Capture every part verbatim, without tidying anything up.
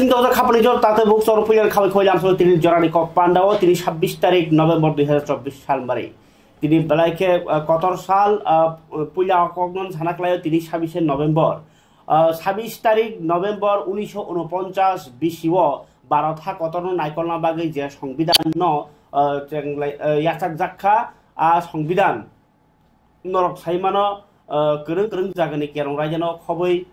Dr. Khapani jor tate buk sor puyan khabai khoi lamso tini jorani kok pandao tini sabbish tarik November dui hazar chobbish sal mari. Tini belai khe, ah, kotor sal, ah, puila koknon sana khlaio tini sabbish November. Ah, sabbish tarik November unisho unoponchas bisio Bharat ha kotorno naikolna bagwi je Songbidanno, ah, chenglai, ah, yachak jakha, a Songbidan norok sai mano, ah, kwrwng kwrwng jagani kerong raijano khobwi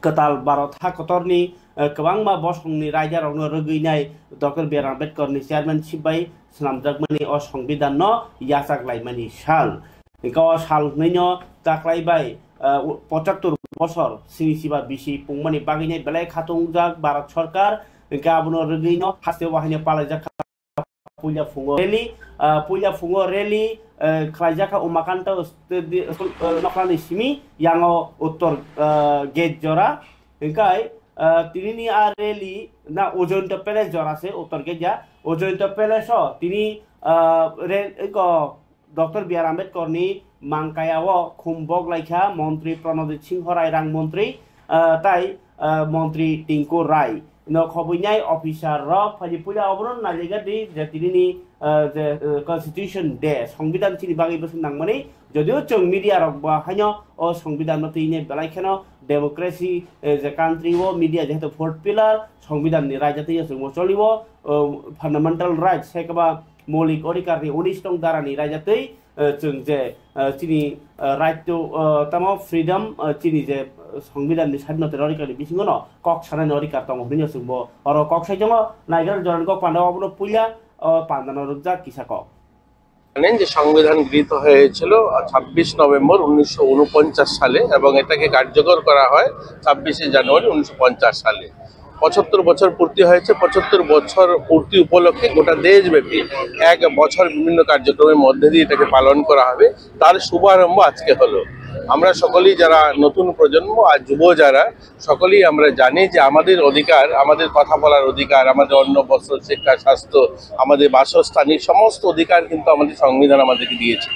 kwtal Bharat ha kotorni, ah, kwbangma bosongni raijarokno rwgwinai Doctor B R Ambedkarni chairmanship bai swnamjakmani o Songbidanno yachak laimani sal. Hingke o sal hwnwino taklai bai, ah, pochattor bosor sini siba bisi pungmani bagwino belai khatung wngjak Bharat Sarkar. Hingke abono rwgwino hasteo bo haino palaijak kha. Puila phungo rally, ah, puila phungo rally, eh, khlaijak kha Umakanta st-, di-, eh, nokhlani simi yango uttor, ah, gate jora. Hingkai, ah, tinini a rally na Ujjayanta Palace jora se uttor gate ya. Ujjayanta Palace o tini, ah, re-, eko Doctor B R Ambedkar ni mangkaya o khum bok laikha montri Pranajit Singh Rai rang montri, ah, tai, ah, montri Tinku Rai. No khobwi nai officer rok phaji puila obono naijak di je tinini, ah, je, ah, constitution de songbidan chini bagwi bwswk nangmani. Jodio chwng media rok bo haino o songbidan no twi nai belai kheno democracy, eh, je country o media jehetu fourth pillar songbidan ni raida twi o chwng bo choli o, oh, fundamental rights hai khe ba moulik odhikar ni unis tong dara ni raida twi, eh, chwng je, eh, chini, eh, right to, eh, tamo freedom, eh, chini je, eh, songbidan ni sadinota ni odhikar ni bisingo no kok sanani odhikar tongo hwnwi no chwng bo oro kok sai tongo. Naigra jorani kok panda obono puila, oh, panda no rwkjak kisa kok. জানেন যে সংবিধান গৃহীত হয়েছিল ছাব্বিশ নভেম্বর উনিশশো ঊনপঞ্চাশ সালে এবং এটাকে কার্যকর করা হয় ছাব্বিশে জানুয়ারি উনিশশো পঞ্চাশ সালে। পঁচাত্তর বছর পূর্তি হয়েছে। পঁচাত্তর বছর পূর্তি উপলক্ষে গোটা দেশব্যাপী এক বছর বিভিন্ন কার্যক্রমের মধ্যে দিয়ে এটাকে পালন করা হবে। তার শুভারম্ভ আজকে হলো। আমরা সকলেই যারা নতুন প্রজন্ম আর যুব যারা, সকলেই আমরা জানি যে আমাদের অধিকার, আমাদের কথা বলার অধিকার, আমাদের অন্ন, বস্ত্র, শিক্ষা, স্বাস্থ্য, আমাদের বাসস্থান, এই সমস্ত অধিকার কিন্তু আমাদের সংবিধান আমাদেরকে দিয়েছে।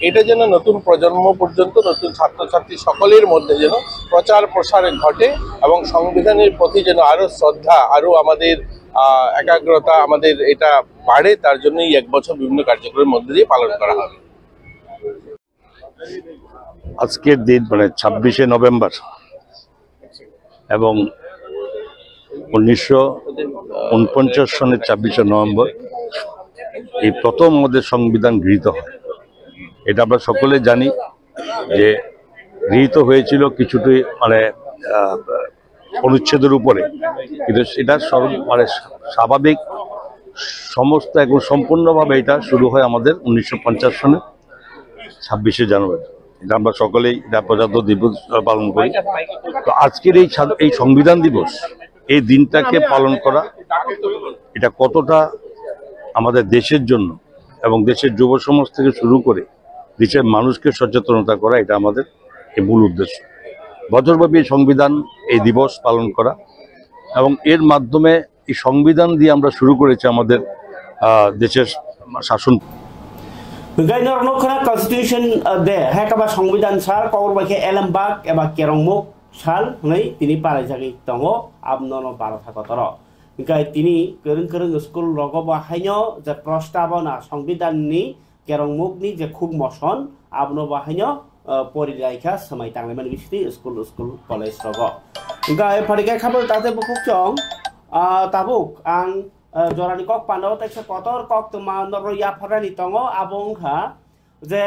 এটা যেন নতুন প্রজন্ম পর্যন্ত, নতুন ছাত্রছাত্রী সকলের মধ্যে যেন প্রচার প্রসার ঘটে এবং সংবিধানের প্রতি যেন আরো শ্রদ্ধা, আরো আমাদের, আহ, একাগ্রতা, আমাদের এটা বাড়ে, তার জন্য এই এক বছর বিভিন্ন কার্যক্রমের মধ্যে দিয়ে পালন করা হবে। আজকের দিন মানে ছাব্বিশে নভেম্বর এবং উনিশশো উনপঞ্চাশ সনের ছাব্বিশে নভেম্বর এই প্রথম আমাদের সংবিধান গৃহীত হয়। এটা আমরা সকলে জানি যে গৃহীত হয়েছিল কিছুটি মানে, আহ, অনুচ্ছেদের উপরে, কিন্তু সেটা সর্ব-, মানে স্বাভাবিক সমস্ত এখন সম্পূর্ণভাবে এটা শুরু হয় আমাদের উনিশশো পঞ্চাশ সনে ছাব্বিশে জানুয়ারি। এটা আমরা সকলেই এটা প্রজাতন্ত্র দিবস পালন করি। তো আজকের এই স্বাধ-, এই সংবিধান দিবস, এই দিনটাকে পালন করা, এটা কতটা আমাদের দেশের জন্য এবং দেশের যুব সমাজ থেকে শুরু করে দেশের মানুষকে সচেতনতা করা, এটা আমাদের এই মূল উদ্দেশ্য। বছরব্যাপী এই সংবিধান, এই দিবস পালন করা এবং এর মাধ্যমে এই সংবিধান দিয়ে আমরা শুরু করেছি আমাদের, আহ, দেশের শাসন। Hingkai norok nukha constitution, uh, de, hai khe ba songbidan sal, kokor bai khe elembak eba kerongmuk sal hwnwi tini palaijagwi tongo, abono no Bharat hakotoro. Hingkai tini kwrwng kwrwng school rogo bo haino je prostabo na songbidan ni kerongmukni je khuk moson, abono bo haino, ah, porilaikha, swmai tanglaimani bisingtwi school, school, college rogo. Hingkha hai phaikhe khabor tate bukhuk chong, ah, tabuk ang, ah, jorani kok pandao teksa kotor koktwma norokno yapharnani tongo, abo wngkha je,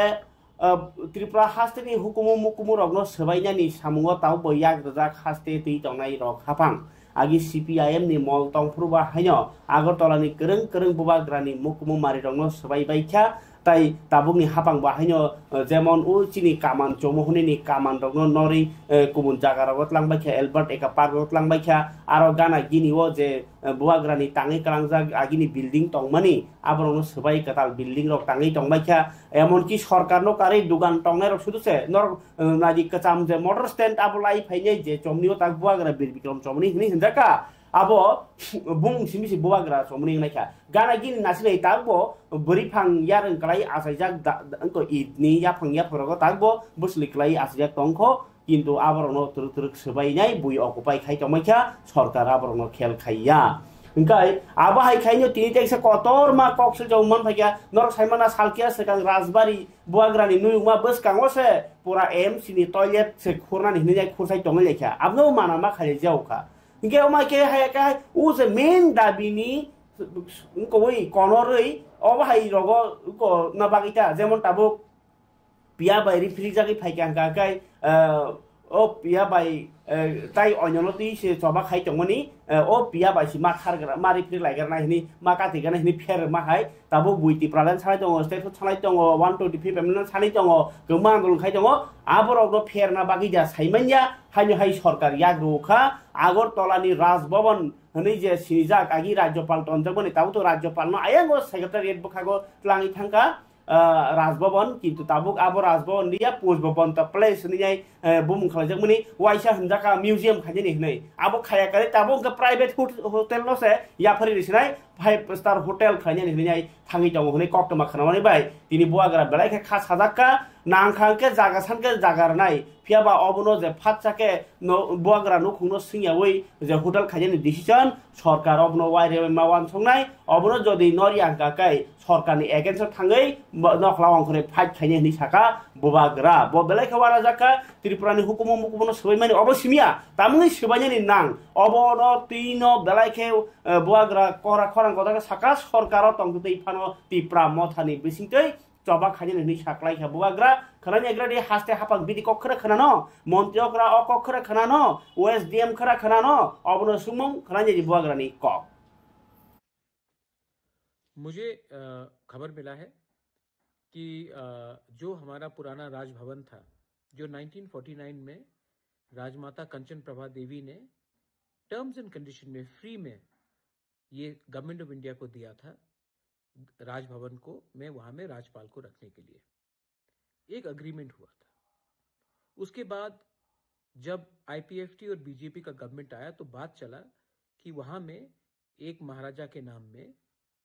ah, Tripura hasteni hukumu mukumu rokno swbainani samungo tabukbo yak rwjak haste twi tongnai rok haphang. Agi C P I M ni mol tongphuru ba haino Agartala ni kwrwng kwrwng bubagra ni mukumu mari rokno swbai bai kha, tai tabuk ni haphang ba haino, eh, jemon o chini kaman chomo hwnwi ni kaman rokno norwi, eh, kubun jaga rogo twlang bai kha, Albert Eka Park o twlang bai kha, aro gana gini o je, eh, bubagra ni tangwi kwlangjak agini building tongmani, aborokno swbai kwtal building rok tangwi tongbai kha, emonki sorkar no karwi dugan tongnai rok sudu se norok, eh, naidi kwcham je motor stand abo lai phainai je chomni o tak bubagra Bir Bikram chomni hwnwi hwnjak kha. Abo bung simi si bubagra chomni wngnai kha. Gana gini nasinai tak bo bwrwi phang yarwng kwlai achaijak da, da, wngkha it ni yaphang yaphang rogo tak bo bwsli kwlai achaijak tongkho. Kintu aborokno twrwk twrwk swbainai bui occupy khai tongmai kha, sorkar aborokno khel khaiya. Hwnkhe abo hai khaino tini teksa kotorma kok swijao man phaikha, norok saimana salkhe swkang Rajbari Buagrani nuyungma bwskango se pura M C ni toilet se khurnani hinwi jai khursai tongwi laikha. Abono mana ma khaijak kha. Hwnkhe omo khe hai khe hai o je main dabi ni wngkoi konorwi obo hai rogo wngkona bagwi ta, jemon tabuk piya bai rifrijagwi phaikha hwnkha khe, eh, o piya bai, eh, tai onyono twi se choba khai tongmani, eh, o piya bai se ma khargra, ma rifri laigra nai hini, ma kati gana hini pher ma hai, tabuk bui Tipraland sanai tongo, state hood sanai tongo, one twenty fifth amendment sanai tongo, kwma andolon khai tongo, aborokno pherna bagwi ja saimanya, haino hai sorkar yak rw kha, Agartala ni Raj Bhavan hwnwi je sinijak agi Rajyapal tonjakmani, tabuk to Rajyapal no ayang o secretariat bwkhago twlangwi thangkha, ah, Raj Bhavan, kintu tabuk abo Raj Bhavan liya, Pushpa Bonta Palace hwnwi nai, eh, bumung khlaijakmani, waisa hwnjakha museum khainani hwnwi. Abo khaya kare tabuk hwnkhe private hot-, hotel no se yaphari risinai, five star hotel khainani hwnwi nai thangwi tongo hwnwi koktwma khwnamani bai tini buagra belai khe kha sajakha, nangkha hwnkhe jaga sankhe jaga rwnai, phiyaba obono je phatsa khe no buagra nukhungno swngyawi je hotel khainani decision, sorkar obono wairemma wansuknai, obono jodi norya hwnkha khe sorkarni against o thangwi bo-, nokla ongkhorwi fight khainai hwnwi sakha bubagra. Bo belai khe uanajak kha, Tripurani hukumu mukumu no swbaimani obo simiya, tamungni swbainani nang. Obono twino belai khe, eh, bubagra kora khorang kotor khe sakha, sorkaro tongtwtwi phano Tipra mothani bisingtwi choba khainani hwnwi saklai kha bubagra. Khwnani agra di haste haphang bidi kok khwra khwnano, montri okra o kok khwra khwnano, O S D M khwra khwnano, obono sumung khwnani di bubagrani kok. मुझे अ, खबर मिला है कि अ, जो हमारा पुराना राजभवन था, जो नाइनटीन फ़ोर्टी नाइन में राजमाता कंचन प्रभा देवी ने टर्म्स एंड कंडीशन में फ्री में ये गवर्नमेंट ऑफ इंडिया को दिया था, राजभवन को, मैं वहाँ में राजपाल को रखने के लिए एक अग्रीमेंट हुआ था। उसके बाद जब आईपीएफटी और बीजेपी का गवर्नमेंट आया तो बात चला कि वहाँ में एक महाराजा के नाम में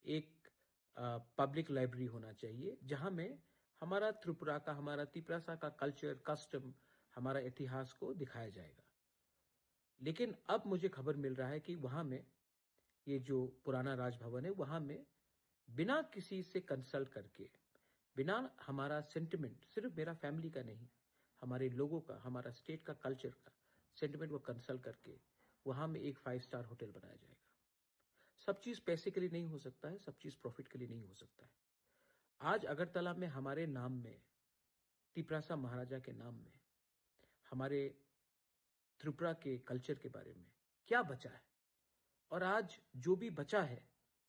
एक पब्लिक लाइब्रेरी होना चाहिए, जहाँ में हमारा त्रिपुरा का, हमारा तिपरासा का कल्चर, कस्टम, हमारा इतिहास को दिखाया जाएगा। लेकिन अब मुझे खबर मिल रहा है कि वहाँ में ये जो पुराना राजभवन है, वहाँ में बिना किसी से कंसल्ट करके, बिना हमारा सेंटिमेंट, सिर्फ मेरा फैमिली का नहीं, हमारे लोगों का, हमारा स्टेट का कल्चर का सेंटिमेंट को कंसल्ट करके वहाँ में एक फाइव स्टार होटल बनाया जाएगा। सब चीज़ पैसे के लिए नहीं हो सकता है, सब चीज़ प्रॉफिट के लिए नहीं हो सकता है। आज अगरतला में हमारे नाम में, तिपरासा महाराजा के नाम में, हमारे त्रिपुरा के कल्चर के बारे में क्या बचा है, और आज जो भी बचा है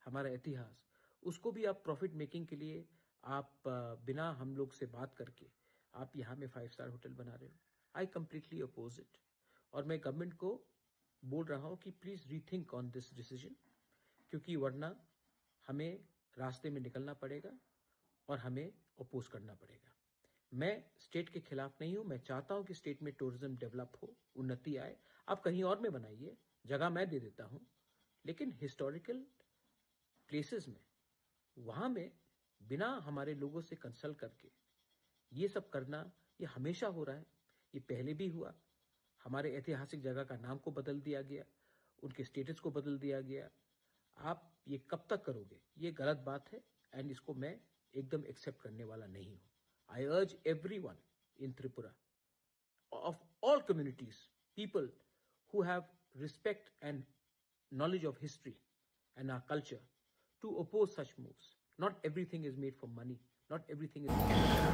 हमारा इतिहास, उसको भी आप प्रॉफिट मेकिंग के लिए आप, अ, बिना हम लोग से बात करके आप यहाँ में फाइव स्टार होटल बना रहे हो। I completely oppose it. और मैं गवर्नमेंट को बोल रहा हूँ कि please rethink on this decision, क्योंकि वरना हमें रास्ते में निकलना पड़ेगा और हमें अपोज करना पड़ेगा। मैं स्टेट के खिलाफ नहीं हूँ, मैं चाहता हूँ कि स्टेट में टूरिज्म डेवलप हो, उन्नति आए। आप कहीं और में बनाइए, जगह मैं दे देता हूँ, लेकिन हिस्टोरिकल प्लेसेस में, वहाँ में बिना हमारे लोगों से कंसल्ट करके ये सब करना, ये हमेशा हो रहा है। ये पहले भी हुआ। हमारे ऐतिहासिक जगह का नाम को बदल दिया गया, उनके स्टेटस को बदल दिया गया। आप ये कब तक करोगे? ये गलत बात है, एंड इसको मैं एकदम एक्सेप्ट करने वाला नहीं हूँ। I urge everyone in Tripura, of all communities, people who have respect and knowledge of history and our culture, to oppose such moves. Not everything is made for money. Not everything is.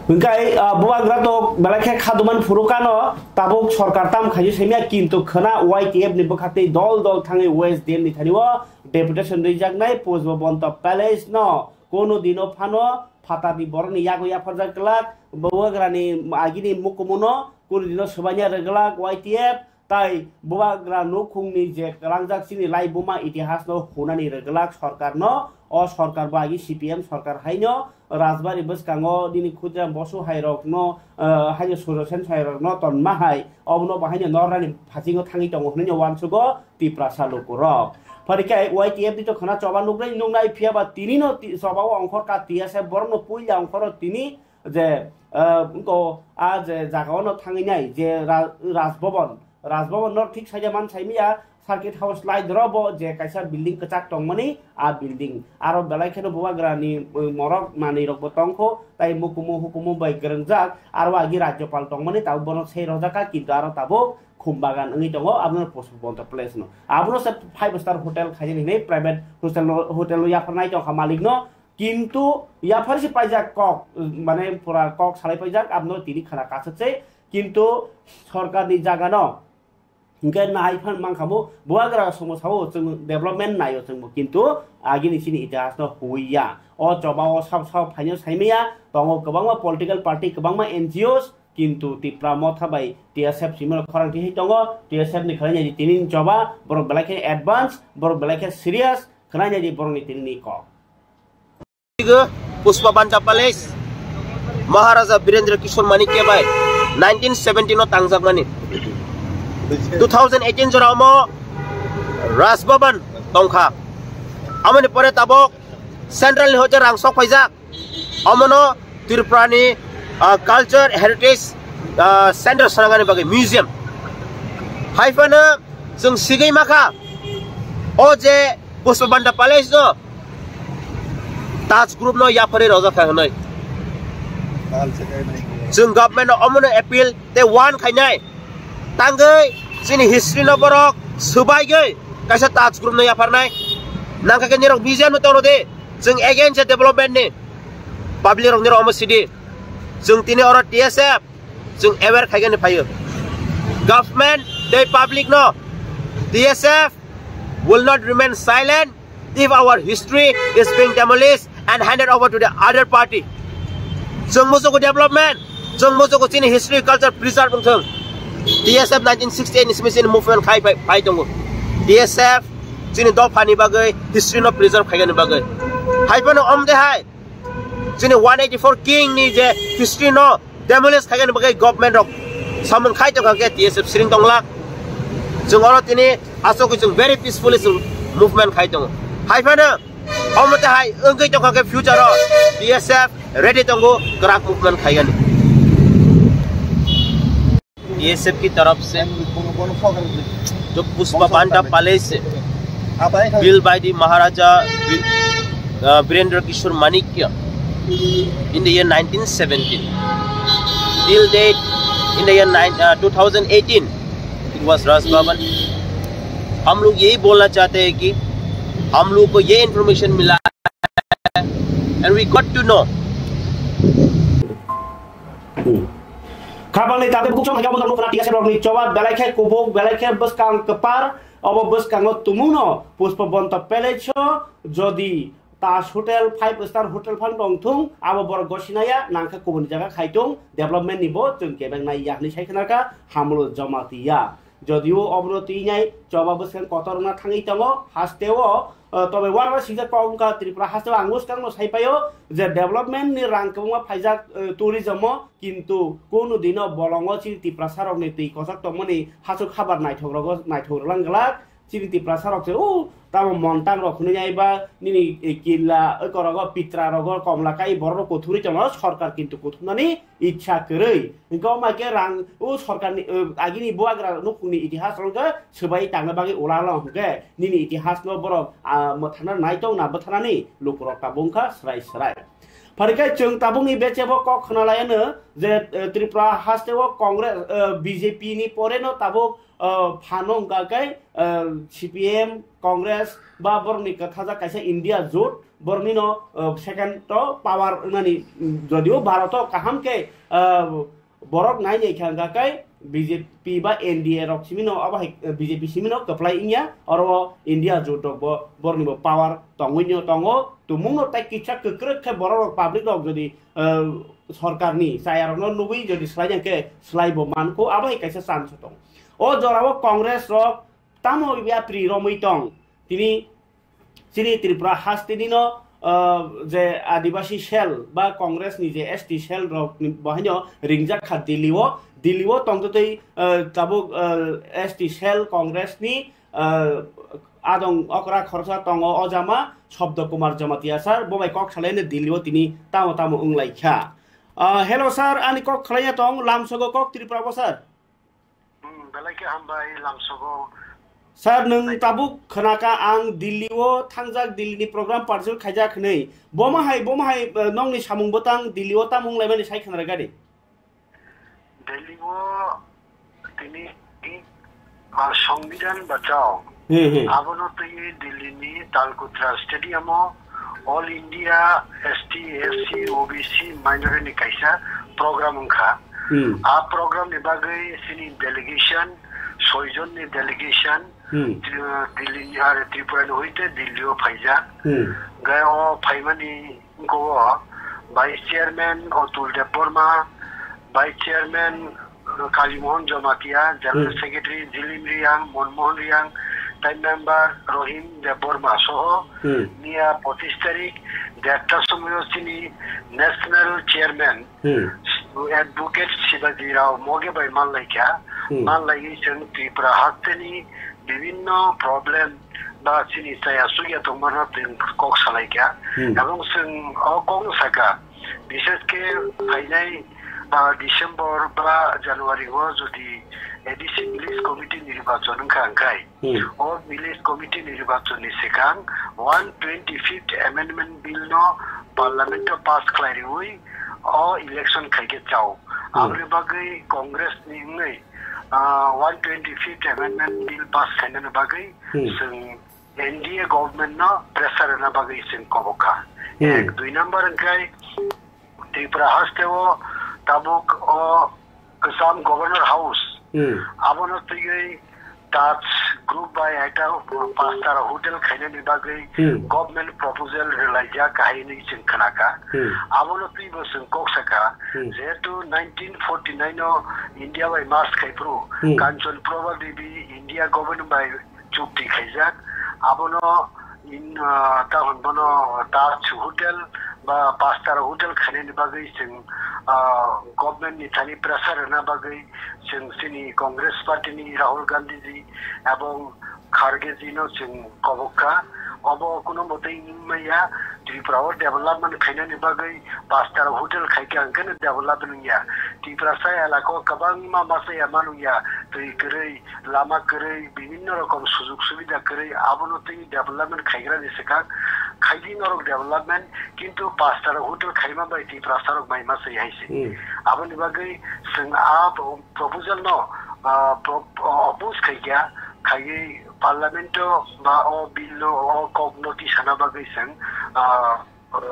Hingkai, ah, bubagra to belai khe khaduman phuru kano, tabuk sorkar tam khaji semya, kintu khana Y T F ni bwkhaktwi dol dol thangwi West D M ni thani o deputation rijaknai Pushpa Bonta Palace no kono dino phano phatarni borokni yago yapharjak glak, bubagrani agini mukumuno kono dino swbaina rwglak Y T F, tai bubagra nukhungni je kwlangjak chini laibuma itihasno hunani rwglak sorkarno, o sorkar bo agi C P M sorkar haino Rajbari bwskango nini Khudram Bosu hairokno, eh, haino Sujosen hairokno tonma hai, obono bo haino nornani phasingo thangwi tongo hwnwi uansugo Tiprasa lukurok. Phari khe Y T F ni to khwna choba nuknai, nuknai phiya ba tini no ti-, choba o ongkhor ka tiya se borok no puila ongkhoro tini je, ah, wngko, ah, je jaga ono thangwi nai je Ra-, Raj Bhavan, Raj Bhavan no thik saida man saimaya, Circuit House lai doro bo je kaisa building kwchak tongmani, a building aro belai kheno bubagrani, uh, morok manwi rok bo tongkho, tai mukumu hukumu bai kwrwngjak, aro agi Rajyapal tongmani tabuk bono sei rojaka, kintu aro tabuk khum bagan wngwi tongo, abono Pushpabanta Palace no. Abono se five star hotel khainani hinwi private hotel no, hotel no yapharnai tongkha malik no, kintu yaphar se paijak kok, mane pura kok salai paijak, abono tini khana kasuk se, kintu sorkarni jaga no. Hingke nai phan mankha bo bubagra somo sao chwng development naio chwngbo, kintu agini chini itihas no huiya. O choba o sao sao phaino saimaya tongo kwbangma political party, kwbangma N G Os, kintu Tipra Motha bai T S F simi khorang tihai tongo. T S F ni khwlai nai tini ni choba borok belai khe advance, borok belai khe serious khwlai nai borok ni tini ni kok. Pushpabanta Palace, Maharaja Birendra Kishore Manikya bai nineteen seventeen no tangjakmani. Two thousand eighteen jora omo Raj Bhavan tongkha. Amoni pore tabok central ni hoite rang sok paijak. Omono Tripura ni, ah, culture heritage, ah, center sanangani bagwi museum. Hai phano chwng sigwi makha o je Pushpabanta Palace no Taj Group no yapharwi rojak kha hwnwi. Chwng government no omono appeal tei warn khainai. Tangwi chini history no borok swbaigwi kaisa Taj Group no yapharnai. Nangkha khe nirok museum no tongro di. Chwng against development ni. Public rok nirok omo sidi. Chwng tini oro T S F chwng aware khaigani phaio. Government tei public no T S F will not remain silent if our history is being demolished and handed over to the other party. Chwng musugo development, chwng musugo chini history culture preserve wngthung. T S F nineteen sixty-eight ni simi chini movement khai phai, phai tongo. T S F chini dophani bagwi, history no preserve khaigani bagwi. Hai phano om de hai. Chini one eighty-four king ni je history no demolish khaigani bagwi government rok samung khai tongkha khe T S F siring tonglak. Chwng oro tini aswkwi chwng very peacefully chwng movement khai tongo. Hai phano omo tei hai wngwi tongkha khe future o T S F ready tongo kwrak movement khaigani. T S F ki taraf se जो पुष्पा बांटा palace built by the Maharaja Bi- uh, Birendra Kishore Manikya in the year nineteen seventeen. Till date, in the year nine, uh, two thousand eighteen, it was Raj Bhavan. हम लोग यही बोलना चाहते हैं कि हम लोग को ये इन्फॉर्मेशन मिला है and we got to know. Khabangni tate bukhuk song haikhe obo nukna T S F rokni choba belai khe kubuk, belai khe bwskang kwpar, obo bwskango tumungno Pushpabanta Palace o jodi Taj Hotel, five star hotel phang tongthung, abo borok gosinaya, nangkha kubuni jaga khaitung, development ni bo chwng kebeng nai ya hwnwi sai khna kha, Hamlo Jamatia. Jodio obono twi nai choba bwskang kotor wngna thangwi tongo, hasteo, eh, tobe uanama swijak kok wngkha Tripura hasteo ang bwskangno sai paio je development ni rang kwbangma phaijak, eh, tourism o, kintu kunu dino bolongo chini Tiprasa rokni twi kochok tongmani hachuk habar naithok rogo naithok rwlang glak. Chini Tiprasa rok se, o, tamo montang rok hwnwi nai ba nini, e, killa, e, korogo pitra rogo komla kai borok rok kuthumwi tongma sorkar kintu kuthumnani ichha kwrwi. Hwnkhe o mai khe rang, o, sorkarni, e, agini bubagra nukhungni itihas rok khe swbai tangna bagwi ula long hwnkhe nini itihas no borok, a, mwthangna nai tong na bwtharnani lukurok tabuk wngkha swrai swrai. Phari khe chwng tabukni bechebo kok khna lai ano je, e, Tripura hasteo Congress, e, B J P ni pore no tabuk, ah, phano wngkha khe, ah, C P M, Congress ba borokni kwthajak kaisa India jot, boroknino, ah, second to power wngnani, mm, jodio Bharat o kaham khe, ah, borok nai nai kha wngkha khe B J P ba N D A rok simino abo hai, ah, B J P simino kwplai wngya, oro o India jot rok bo borokni bo power tongwi no tongo, tumungno tei kisa kwkrwk khe borok rok public rok jodi, ah, sorkarni chaya rokno nugwi jodi swlai ya khe swlai bo mankho, abo hai kaisa chance tong. O jorao Congress rok tamo yapri romwi tong. Tini chini Tripura hasteni no, ah, je Adibasi cell ba Congress ni je S T cell rok ni bo haino ringjak kha Delhi o. Delhi o tongtwtwi, ah, tabuk, ah, S T cell Congress ni, ah, adong okra khoroksa tongo o jama Shobdo Kumar Jamatia sir, bo bai kok salaino Delhi o tini tamo tamo wng lai kha. Ah, hello sir, ani kok khlaiya tong, lamsogo kok Tripura bo sir. Hmm, belai khe hambai lamsogo. Sir, nwng tabuk khnaka ang Delhi o thangjak, Delhi ni program parcel khaijak hwnwi. Bomo hai, bomo hai, eh, nokni samung bwtang Delhi o tamo wnglaimani sai khna rwgadi. Delhi o tini, ah, Songbidan bachao. Hmm, hmm. Abono twi Delhi ni Talkutra Stadium o All India S T, S C, O B C minority ni kaisa program wngkha. Hmm. A program ni bagwi chini delegation, soi jon ni delegation, Hmm. Tri-, Delhi ni, ah, Tripura ni hoite Delhi o phaijak. Hmm. Gai o phaimani Go o Vice Chairman Atul Debbarma, Vice Chairman, uh, Kali Mohan Jamatia, General Hmm. Secretary Jilim Riang, Monmohan Riang, tai member Rohim Debbarma soho Hmm. miya pochish tarik derta somoyo chini National Chairman Hmm. Advocate Sibaji Rao Moge bai manlaikha. Hmm. Manlaiwi chwng Tripura hasteni bibinno problem ba chini chaya sugya tongmano twi kok salaikha. Hmm. Ebong chwng o kokno saka, bishesh khe phainai, ah, December ba January o jodi A D C Village Committee nirbachon wngkha, wngkhai Hmm. o Village Committee nirbachon ni swkang one twenty-fifth Amendment Bill no Parliament o pass khlai riwi o election khaikhe chao. Hmm. Aboni bagwi Congress ni wngwi, ah, one twenty-fifth Amendment Bill pass khainani bagwi Hmm. chwng N D A government no pressure rwna bagwi chwng kobok kha. Hmm. Ek, dui number wngkhai Tripura haste o tabuk o kwcham Governor House Hmm. abono twiwi Taj Group bai ekta pastara hotel khainani bagwi Hmm. government proposal rwlaijak hai hinwi chwng khnakha. Hmm. Abono twibo chwng kok sakha, Hmm. jehetu nineteen forty-nine o India bai merge khai phuru Hmm. Kanchan Prabha Devi India government bai chukti khaijak. Abono in, ah, ta hwn bono Taj Hotel ba Pastara Hotel khainani bagwi chwng, ah, government ni thani pressure rwna bagwi chwng chini Congress party ni Rahul Gandhi ji ebong Kharge ji no chwng kobok kha. Obo kuno motwi wngmaya, Tripura o development khainani bagwi Pastara Hotel khaikha hwnkhe no development wngya. Tiprasa elaka o kwbangma masa ya manungya, twi kwrwi, lama kwrwi, bibinno rokom sujug subida kwrwi, abono twi development khaigrani swkang, khaidi norok development, kintu Pastara Hotel khaima bai Tiprasa rok mai masa ya hai se. Hmm. Aboni bagwi chwng a proposal no, ah, pro-, oppose khaikha, khaiwi parliament o ba o bill no o kok no tisana bagwi chwng, ah,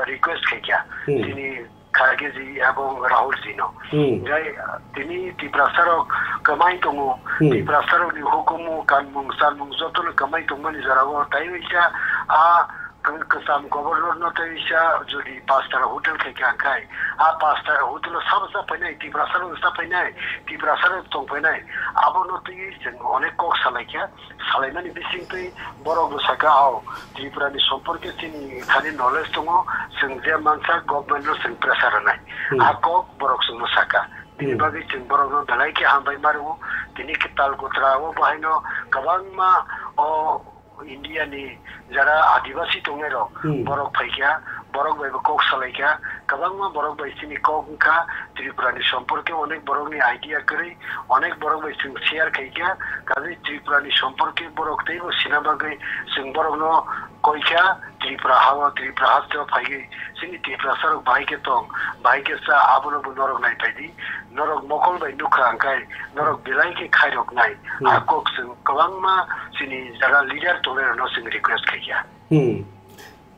request khaikha. Hmm. Chini Kharge ji ebong Rahul ji no. Hmm. Jai, tini Tiprasa rok kwmai tongo. Hmm. Tiprasa rok ni hukumu, kanmung, sanmung joto no kwmai tongmani jora o tai waisa a kwcham governor no tai waisa jodi Pastara Hotel khaikha hwnkhe a Pastara Hotel o sabo cha phainai, Tiprasa rok cha phainai, Tiprasa rok tong phainai, abono twi chwng onek kok salaikha. Salaimani bisingtwi borok bo saka, "Ao, Tripura ni somporke chini thani knowledge tongo, chwng je mansa government no chwng pressure rwnai." Hmm. A kok borok chwngno saka. Bini Hmm. bagwi chwng borokno belai khe hambai ma rwo. Tini khe Talkotra o bahaino kwbangma o India ni jara Adibasi tongnai rok Hmm. borok phaikha, borok bai bo kok salaikha, kwbangma borok bai chini kok wngkha, Tripura ni somporke onek borok ni idea kwrwi, onek borok bai chwng share khaikha, kaje Tripura ni somporke borok teibo sina bagwi chwng borokno koikha, Tripura hao, Tripura hasteo phaiwi chini Tiprasa rok bahai khe tong, bahai khe cha, abono bo norok nai phaidi, norok mokol bai nukha hwnkhe norok belai khe khairoknai. Hmm. A kok chwng kwbangma chini jara leader tongnai rokno chwng request khaikha. Hmm.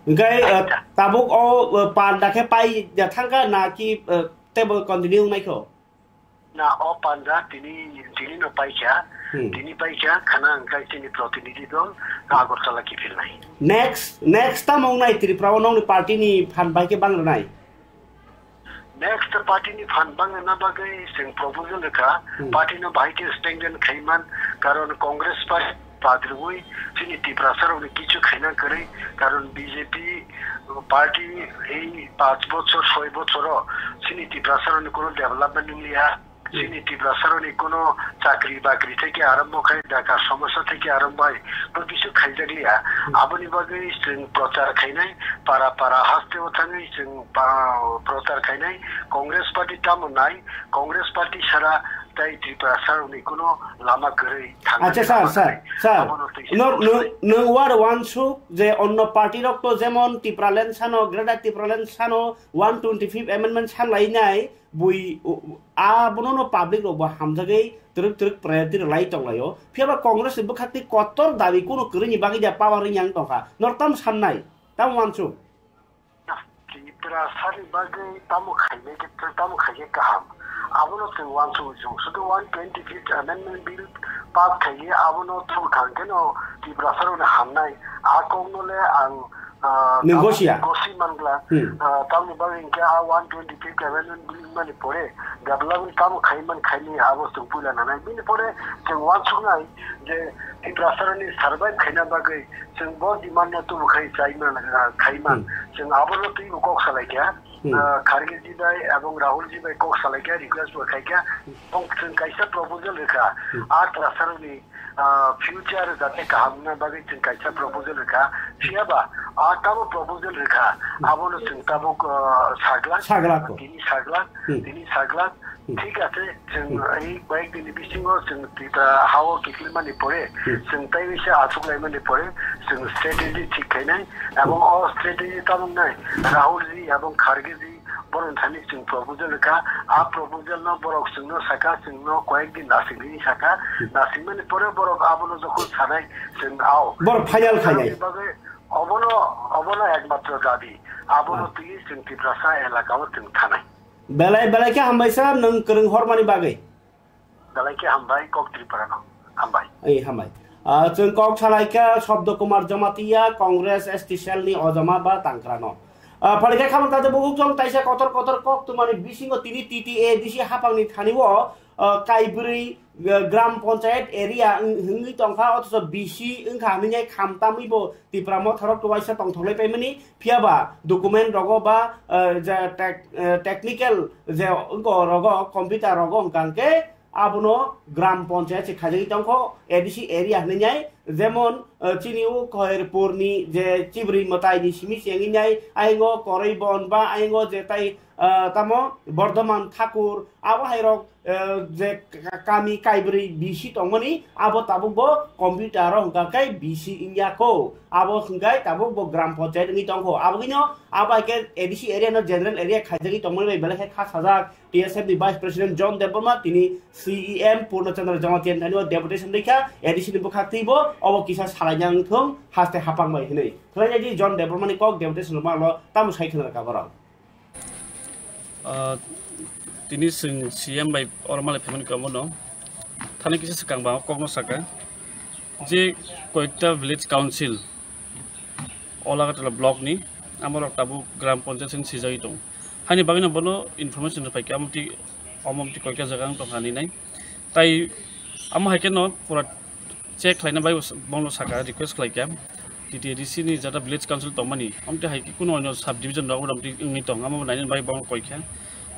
Hwnkhe, uh, Aita. Tabuk o, uh, panda khe pai ya thangkha na ki, uh, teibo continue wngnai kho? Na, o panda tini, tini no paikha, Hmm. Tini paikha, khana hwnkhe chini protinidhi dol Agartala kiphilnai. Next, next tamo wngnai Tripura o nokni party ni phan bai khe bang rwnai? Next party ni phan bang rwna bagwi chwng proposal rwkha, Hmm. Party no bahai khe strengthen khaiman, karon Congress party padrwi chini Tiprasa rokni kichu khaina kwrwi, karon B J P party ei panch bochor, soi bochoro chini Tiprasa rokni kono development wngliya. Chini Tiprasaroni kuno chakri bakri theke arombo khai, dakar somosa theke arombo hai, bo kisu khaijakliya. Aboni bagwi chwng prochar khainai, para para haste o thangwi chwng pa-, prochar khainai. Congress party tamo nai, Congress party sara tai Tiprasaroni kuno lama kwrwi thangna. Acha, sir, lama sir, kwrwi. Sir. Abono twi no, no, swkang. Nwng war wansuk je onno party rok to jemon Tipraland sano, Greater Tipraland sano, one twenty-fifth amendment sanlainai, bui, u-, u-, abono no public rok bo hamjagwi twrwk twrwk priority rwlai tonglaio. Phiya ba Congress ni bwkhak twi kotor dabi kuno kwrwini bagwi da power wng yang tongkha. Nor tam sannai, tam wansuk. Tiprasani bagwi tamo khainai khe, tamo khaikhe kaham. Abono chwng wansugwi chwng sudu one twenty-fifth amendment bill pass khaikhe abono thwng thang kheno Tiprasarokni hamnai. A kokno le ang, ah, Nwng tamo gosia. Gosi mangla. Hmm. Ah, tamni bagwi hinkhe a one twenty-fifth amendment bill wngmani pore development tamo khaiman khaini abo chwng puila nanai. Bini pore chwng wansuknai je Tiprasarokni survive khaina bagwi chwng bo demand no tubu khai chaiman, ah, khaiman. Hmm. Chwng abono twibo kok salaikha. Hmm. Ah, Kharge ji bai ebong Rahul ji bai kok salaikha, request bo khaikha. Hmm. Ebong chwng kaisa proposal rwkha. Hmm. A Tiprasarokni, ah, future jate kaham wngna bagwi chwng kaisa proposal rwkha. Phiya ba a tamo proposal rwkha. Hmm. Abono chwng tabuk, ah, saglak. Saglak ko. Tini saglak. Hmm. Tini saglak. Hmm. Thik ache, chwng Hmm. ei koyek din ni bisingo chwng Tripura hao kiphilmani pore, Hmm. chwng tei bisa achuk laimani pore, chwng strategy thik khainai, ebong Hmm. o strategy tamo wngnai, Rahul ji ebong Kharge ji, borok thani chwng proposal rwkha, a proposal no borok chwngno saka, chwngno koyek din nasing di saka, Hmm. nasingmani pore borok abono jokhon sanai, chwng ao. Borok final khainai. Aboni bagwi obono, obono ekmatro dabi, abono Ah. twi chwng Tiprasa elaka o chwng thanai. Belai, belai khe hambai sir, nwng kwrwng hormani bagwi. Belai khe hambai, kok Tripura no. Hambai. Ei, hambai. Ah, chwng kok salai kha Shabda Kumar Jamatia, Congress S T cell ni ojama ba tangkra no. Ah, phai khe khamung tade bukuk chwng taisa kotor kotor kok tongmani bisingo tini T T A D C haphang ni thani o, ah, kaibrwi, ah, gram panchayat area wng-, wngwi tongkha, othocho B C wngkha hinwi kham tamwi bo Tipra motha rok to waisa tongthok lai paimani. Phiya ba document rogo ba, eh, je tech-, eh, technical je wngko rogo, computer rogo hwnkha hwnkhe abono gram panchayat se khaijagwi tongkho, A D C area hinwi nai, jemon, eh, chini o Khairpur ni je Chibrwi mwtai ni simi se wngwi nai, ayang o Koraibon ba ayang o je tai, eh, tamo Bordhoman Thakur, abo hai rok eh, je ka-, kami kaibrwi B C tongmani, abo tabuk bo computer o hwnkha khe B C wngya kho. Abo hwnkhe tabuk bo gram panchayat wngwi tongkho. Abogwino abo hai khe A D C area no general area khaijagwi tongmani bai belai khe kha sajak T S F ni Vice President John Debbarma, tini C E M Purna Chandra Jamatia thani o deputation rikha, A D C ni bwkhak twi bo obo kisa salaina wngthung haste haphang bai hinwi. Thwlaina di John Debbarma ni kok deputation rwma lo tamo sai khna rwkha borok. Ah, tini chwng C M bai oro malai phaimani kamo no. Thani kisa swkang ba kokno saka je koyekta village council Olagatala block ni amorok tabuk gram panchayat sing sijagwi tong. Haini bagwi no bono information rwphai khe amtwi, omomtwi koyekta jaga wng tongkha hinwi nai. Tai amo hai kheno pura check khlaina bai bongno saka, request khlaikha T T A D C ni jata village council tongmani, amtwi hai khe kuno onyo sub division rok amtwi wngwi tong, amo nainani bai bongno koikha.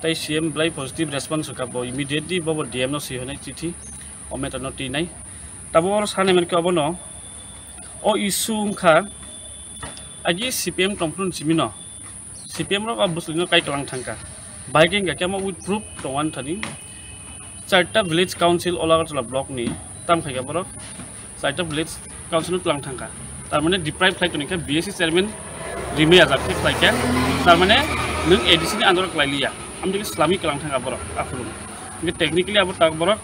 Tai C M belai positive response wngkha, bo immediately bobo D M no swi hwnwi chithi, o matter no twinai. Tabuk oro sanai mankhe obono, o issue wngkha agi C P M tongphuru simino. C P M rok a bwswlwino kai kwlang thangkha. Bahai khe wngkha khe omo with proof tongwani thani. Charta village council Olagartala block ni tam khaikha borok. Charta village council no twlang thangkha. Tar mane deprive khlai tongkha B S C chairman rimwi ajak khe khlaikha. Tar mane nwng A D C ni under o khlai liya. Amtwi khe swlamwi kwlang thangkha borok aphuru. Hingkhe technically abo tak borok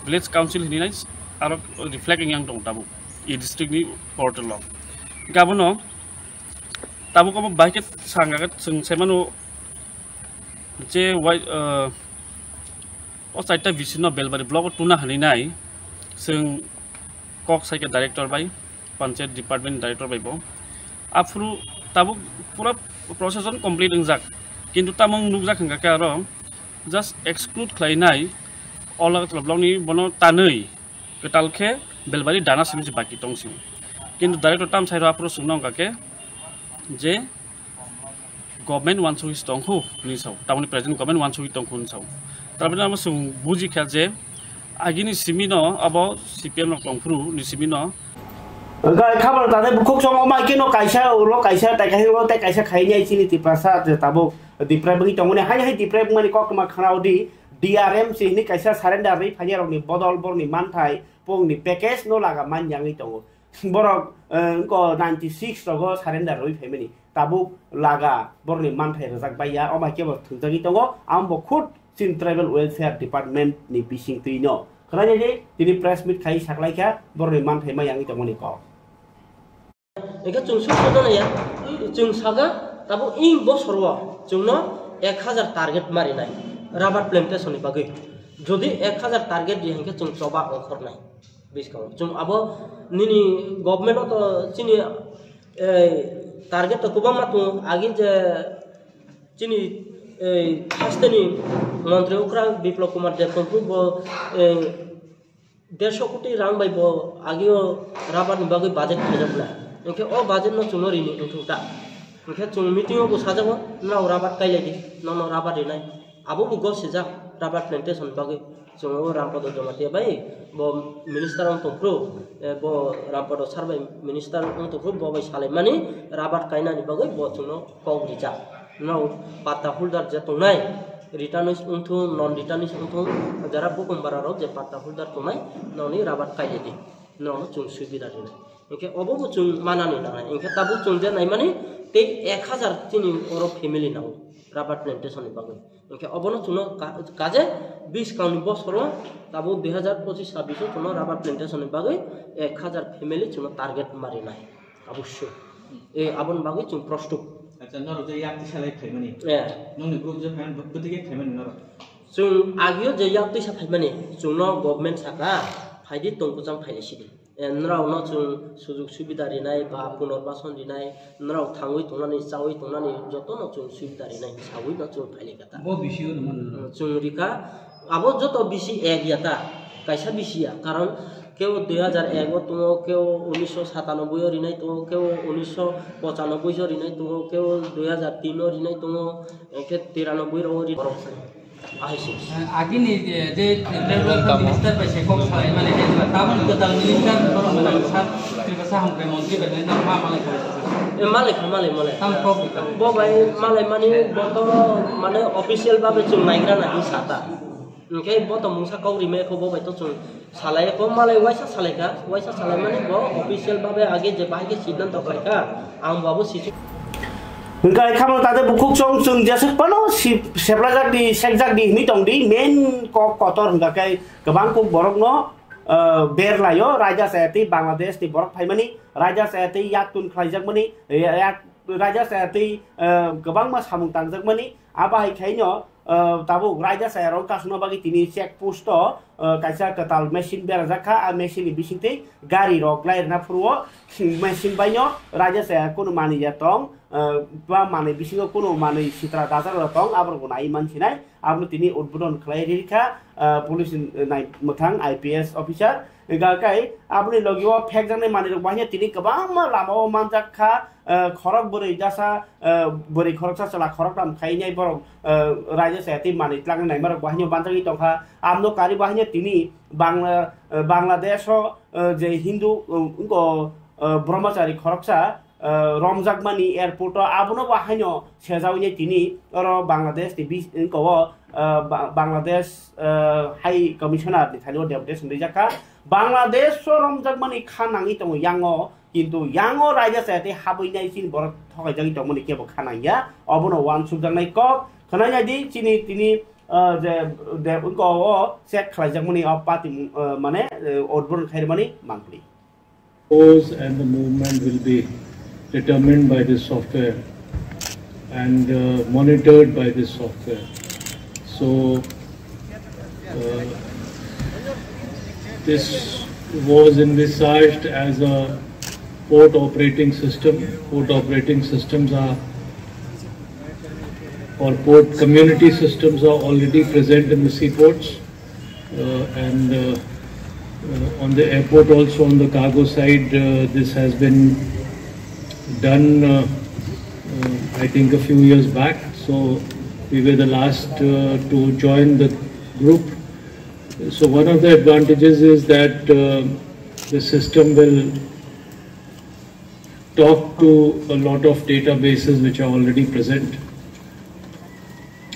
village council hinwi nai aro reflect wngya tong tabuk e district ni portal o. Hingkhe abono tabuk obo bahai khe sangkha khe chwng sai mano je wai, ah, o charta V C no Belbari block o tuna hinwi nai chwng kok sai khe director bai, panchayat department director bai bo. Aphuru tabuk pura process complete wngjak, kintu tamo nukjak hwnkha khe aro just exclude khlainai Olagartala block ni bono tanwi kwtal khe Belbari dana simi se baki tong sio. Kintu director tam sai rw aphuru chwngno wngkha khe je government wansugwi se tongkhu hinwi sao, tamoni present government wansugwi tongkhu hinwi sao. Tamni amo chwng buji kha je agini simi no abo C P M rok tongphuru ni simi no. Hwnkhe khabar tade bukhuk chongo mai khe no kaisa ulo kaisa tai kaisa ulo tai kaisa khai nai chini Tiprasa je tabuk diprai bwgwi tongmani hai hai diprai bwmani koktwma khana odi D R M si hini kaisa surrender ri phanya rokni bodol borokni manthai pongni package no laga man yangwi tongo. Borok, eh, wngko ninety six rogo surrender rwi phaimani. Tabuk laga borokni manthai rwjak baiya, omo hai khe bo thwngjagwi tongo. Amo bo khud chini Tribal Welfare Department ni bising twi no. Khwlainai di, tini press meet khai saklaikha, borokni manthai ma yangwi tongmani kok. Hingke chwng suk suk jana ya, chwng saka, tabuk ing bosor o chwngno ek hazar target marinai rubber plantation ni bagwi. Jodi ek hazar target di hingke chwng choba ongkhornai. Bwskango chwng abo nini government o to chini, eh, target to kwbangma tongo. Agi je chini, eh, hasteni montri okra Biplab Kumar Deb tongphuru bo, eh, dersho koti rang bai bo agio rubber ni bagwi budget khaijak na. Hingke o budget no chwngno rini wngthok ta. Hingke chwng meeting o bo sajago, "Nrao rubber kailai di, nono rubber rinai." Abo bo gosijak rubber plantation bagwi. Chwng o Rampada Jamatia bai bo minister wng tongphuru, eh, bo Rampada sir bai minister wng tongphuru, bo bai salaimani rubber kainani bagwi bo chwngno kok rijak. Nrao patta holder je tongnai, returnees wngthung, non returnees wngthung, jara bukum bara rok je patta holder tongnai, noni rubber kailai di, nono chwng subida rinai. Hingke obo bo chwng manani nangnai. Hingke tabuk chwng je naimani tei ek hazar chini oro family nango rubber plantation ni bagwi. Hingke obono chwngno ka-, kaje bwskangni bosoro tabuk dui hazar pochis sabbish o chwngno rubber plantation ni bagwi ek hazar family chwngno target marinai. Abosyo. E, aboni bagwi chwng prostuk. Acha, norok je yak tisa lai phaimani. Eh. Nongni group je phaimani, bwtwi khe phaimani norok. Chwng agio je yak tisa phaimani, chwngno government saka, phaidi tongkuchang phailai sidi. Eh, nrao no chwng sujug subida rinai ba punorbason rinai, nrao thangwi tongnani, chawi tongnani joto no chwng subida rinai, sawi no chwng phailai kha ta. Bo bisio no mano. Chwng rikha, abo joto bisi ek ya ta, kaisa bisi ya, karon keo dui hazar ek o tongo, keo unisho satanoboi o rinai tongo, keo unisho pochanoboi o rinai tongo, keo dui hazar tin o rinai tongo, hingke tiranoboi rok o ri-, borok. Ahisi. Agini je, je Tribal Minister bai se kok salai mani je, tabon kwtal minister borok mwnang sa, Tripura sa hamkrai montri bai nang ma malai kha. E, malai kha, malai, malai. Tam kok. Bo bai malai mani bo to mane official babe chwng naigra na hi sata. Hingke bo to mungsa kok rimai kho bo bai to chwng Salai ko malai waisa salai ka, waisa salai mani bo official babe age je bahai ke siddhanto khai ka, ang bo abo sichu. Hingkai khamno tade bukhuk chong chwng jesuk pano si-, seplajak di, sekjak di hini tong di, main kok kotor hingka kai kwbang kuk borok no, eh, ber laio, raja sayati Bangladesh ni borok phaimani, raja sayati yak tun khlaijak mani, eh, yak raja sayati, eh, kwbangma samung tangjak mani, abo hai khaino, eh, tabuk raida chayarok kasukna bagwi tini check post o, eh, kaisa kwtal machine berajak kha. A machine ni bisingtwi gari rok lai rwna phuru o, machine bai no raida chaya kunu manwi ya tong, eh, ba manwi bisingo kunu manwi sitra dajak rok tong, aborok bo nai man sinai, abono tini udbodon khlai ri kha, eh, police ni, eh, nai mwthang I P S officer. Hingka kai aboni logi o phekjaknai manwi rok bahai tini kwbangma lama o manjak kha, eh, khorok bwrwi jasa, eh, bwrwi khoroksa chwla khoroktham khainai borok, eh, raida chaya tei manwi tlangwi naima rok bo haino banjagwi tongkha. Amno kari bo haino tini Bangla, eh, Bangladesh o, eh, je Hindu, eh, wngko, eh, brahmachari khoroksa, eh, romjakmani airport o, abono bo haino sejawi tini oro Bangladesh ni bis-, wngko o, eh, Ba-, Bangladesh, eh, High Commissioner ni thani o deputation rijak kha. Bangladesh o romjakmani kha nangwi tongo yang o, kintu yang o raida chaya tei habwi nai chini borok thokaijagwi tongmani kebo kha nangya. Obono uansukjaknai kok khwnai nai di chini tini, eh, je, je wngko o check khlaijakmani o party, eh, mane, eh, odborok khairokmani mangpli. Pose and the movement will be determined by this software and, uh, monitored by this software. So, uh, this was envisaged as a port operating system. Port operating systems are, or port community systems are already present in the seaports. Uh, and, uh, uh, on the airport also, on the cargo side, uh, this has been done, uh, uh, I think a few years back. So we were the last, uh, to join the group. So one of the advantages is that uh, the system will talk to a lot of databases which are already present.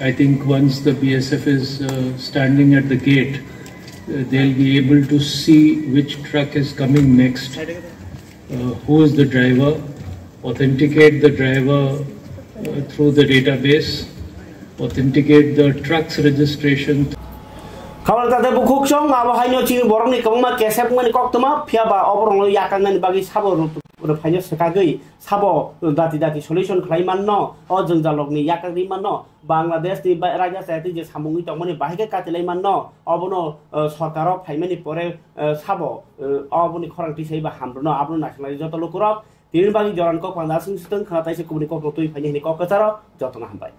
I think once the B S F is uh, standing at the gate, uh, they'll be able to see which truck is coming next, uh, who is the driver, authenticate the driver uh, through the database, authenticate the truck's registration. Khabar tate bukhuk chong abo haino chini borokni kwbangma kesep mani koktwma phiya ba oborokno yakangnani bagwi sabo ruphaino swkagwi sabo dati dati solution khlai manno, o jwngjalrokni yakagwi manno, Bangladesh ni raida chayatwi je samungwi tongmani bahai khe katilai manno, obono sorkaro phaimani pore sabo oboni khorang tisai ba hamrwno abono naisinglaijak joto lukurok. Tini bagwi joran kok panda aswng swtwng khna taisa kubuni kokno twi phaini hini kok kwcharo jotono hambai.